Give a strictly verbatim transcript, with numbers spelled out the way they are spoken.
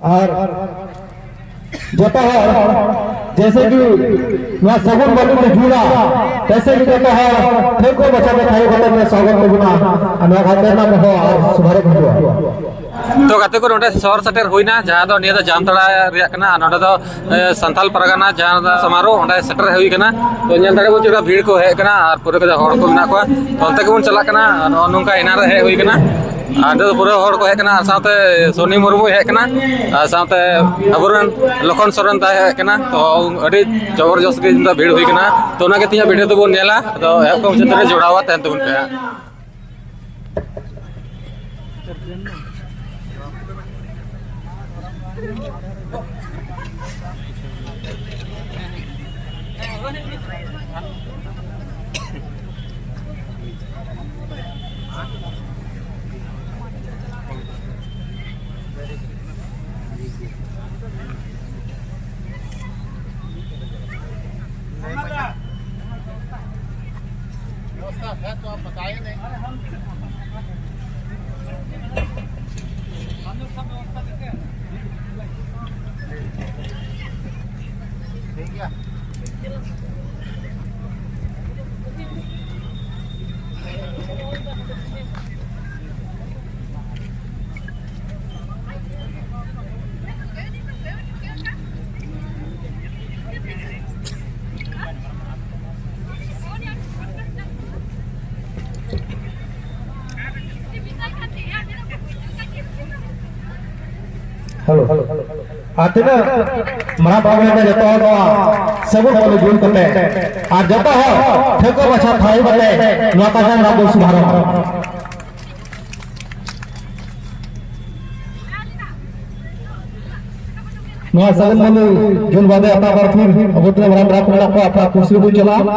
ᱟᱨ ᱡᱚᱛᱚ ᱦᱚᱲ ᱡᱮᱭᱥᱮ ᱠᱤ ᱱᱚᱣᱟ ᱥᱟᱹᱜᱩᱱ ᱵᱟᱹᱞᱤ ᱠᱚ ᱡᱩᱞᱟ, ᱛᱮᱭᱥᱮ ᱠᱤ ᱡᱚᱛᱚ ᱦᱚᱲ ᱴᱷᱟᱹᱣᱠᱟᱹ ᱢᱟᱪᱷᱟ ᱛᱮ ᱛᱷᱟᱭᱚ ᱠᱟᱛᱮ ᱯᱮ ᱥᱟᱹᱜᱩᱱ ᱛᱟᱵᱚᱱᱟ᱾ ᱟᱨ ᱱᱚᱣᱟ ᱜᱷᱟᱴ ᱨᱮᱱᱟᱜ ᱱᱮᱦᱚᱨ ᱟᱨ ᱥᱩᱵᱷᱟᱨᱮ ᱦᱩᱭᱩᱜᱼᱟ᱾ ᱛᱚ ᱜᱟᱛᱮ ᱠᱚ, ᱱᱚᱰᱮ ᱥᱚᱦᱚᱨ ᱥᱮᱴᱮᱨ ᱦᱩᱭᱱᱟ, ᱡᱟᱦᱟᱸ ᱫᱚ ᱱᱤᱭᱟᱹ ᱫᱚ ᱡᱟᱢᱛᱟᱲᱟ ᱨᱮᱭᱟᱜ ᱠᱟᱱᱟ᱾ ᱟᱨ ᱱᱚᱰᱮ ᱫᱚ, ᱮ, ᱥᱟᱱᱛᱟᱞ ᱯᱟᱨᱜᱟᱱᱟ ᱡᱟᱦᱟᱸ ᱫᱚ ᱥᱟᱢᱟᱨᱳ, ᱚᱸᱰᱮ ᱥᱮᱴᱮᱨ ᱦᱩᱭ ᱠᱟᱱᱟ᱾ ᱛᱚ ᱧᱮᱞ ᱫᱟᱲᱮ ᱵᱚᱱ ᱪᱮᱫ ᱞᱮᱠᱟ ᱵᱷᱤᱲ ᱠᱚ ᱦᱮᱡ ᱠᱟᱱᱟ ᱟᱨ ᱯᱩᱨᱟᱹ ᱠᱟᱡᱟᱠ ᱦᱚᱲ ᱠᱚ ᱢᱮᱱᱟᱜ ᱠᱚᱣᱟ᱾ ᱛᱚ ᱚᱱᱛᱮ ᱜᱮᱵᱚᱱ ᱪᱟᱞᱟᱜ ᱠᱟᱱᱟ᱾ ᱟᱨ ᱱᱚᱜᱼᱚ ᱱᱚᱝᱠᱟ ᱮᱱᱟᱱ ᱨᱮ ᱦᱮᱡ ᱦᱩᱭ ᱠᱟᱱᱟ᱾ ᱟᱨ ᱱᱤᱛᱚᱜ ᱫᱚ ᱯᱩᱨᱟᱹ ᱦᱚᱲ ᱠᱚ ᱦᱮᱡ ᱠᱟᱱᱟ᱾ ᱟᱨ ᱥᱟᱶᱛᱮ ᱥᱳᱱᱤ ᱢᱩᱨᱢᱩᱭ ᱦᱮᱡ ᱠᱟᱱᱟ, ᱟᱨ ᱥᱟᱶᱛᱮ ᱟᱵᱚᱨᱮᱱ ᱞᱚᱠᱷᱚᱱ ᱥᱚᱨᱮᱱ ᱛᱟᱭ ᱦᱮᱡ ᱠᱟᱱᱟ᱾ ᱛᱚ ᱟᱹᱰᱤ ᱡᱚᱵᱚᱨᱡᱚᱥᱛ ᱜᱮ ᱱᱤᱛᱚᱜ ᱵᱷᱤᱲ ᱦᱩᱭ ᱠᱟᱱᱟ᱾ ᱛᱚ ᱚᱱᱟᱜᱮ ᱛᱮᱦᱮᱧᱟᱜ ᱵᱷᱤᱰᱤᱭᱳ ᱫᱚᱵᱚᱱ ᱧᱮᱞᱟ᱾ ᱟᱫᱚ ᱮᱦᱚᱵ ᱠᱷᱚᱱ ᱢᱩᱪᱟᱹᱫ ᱫᱷᱟᱹᱨᱤᱡ ᱡᱚᱲᱟᱣᱟ ᱛᱟᱦᱮᱱ ᱛᱟᱵᱚᱱ ᱯᱮ ᱦᱟᱸᱜ᱾ व्यवस्था है तो आप बताइए नहीं। ठीक है। ᱦᱮᱞᱳ᱾ ᱟᱨ ᱛᱤᱱᱟᱹᱜ ᱢᱟᱨᱟᱝ ᱵᱟᱵᱟ ᱢᱮᱱᱟᱜ ᱡᱚᱛᱚ ᱦᱚᱲ ᱱᱚᱣᱟ ᱥᱟᱹᱜᱩᱱ ᱠᱚᱞᱮ ᱡᱩᱞ ᱠᱟᱛᱮ, ᱟᱨ ᱡᱚᱛᱚ ᱦᱚᱲ ᱴᱷᱟᱹᱣᱠᱟᱹ ᱢᱟᱪᱷᱟ ᱛᱷᱟᱭᱚ ᱠᱟᱛᱮ ᱱᱚᱣᱟ ᱠᱟᱛᱷᱟ ᱨᱮᱱᱟᱜ ᱵᱚᱱ ᱥᱩᱵᱷᱟᱨᱚᱢᱵᱷ᱾ ᱱᱚᱣᱟ ᱥᱟᱹᱜᱩᱱ ᱢᱟᱹᱞᱤ ᱡᱩᱞ ᱵᱟᱫᱮ ᱟᱯᱱᱟ ᱟᱯᱱᱟᱨ ᱯᱷᱤᱨ ᱟᱵᱚ ᱛᱤᱱᱟᱹᱜ ᱢᱟᱨᱟᱝ ᱢᱟᱨᱟᱝ ᱠᱚ ᱢᱮᱱᱟᱜ ᱠᱚᱣᱟ, ᱟᱯᱱᱟᱨ ᱠᱩᱨᱥᱤ ᱨᱮᱵᱚᱱ ᱪᱟᱞᱟᱜᱼᱟ᱾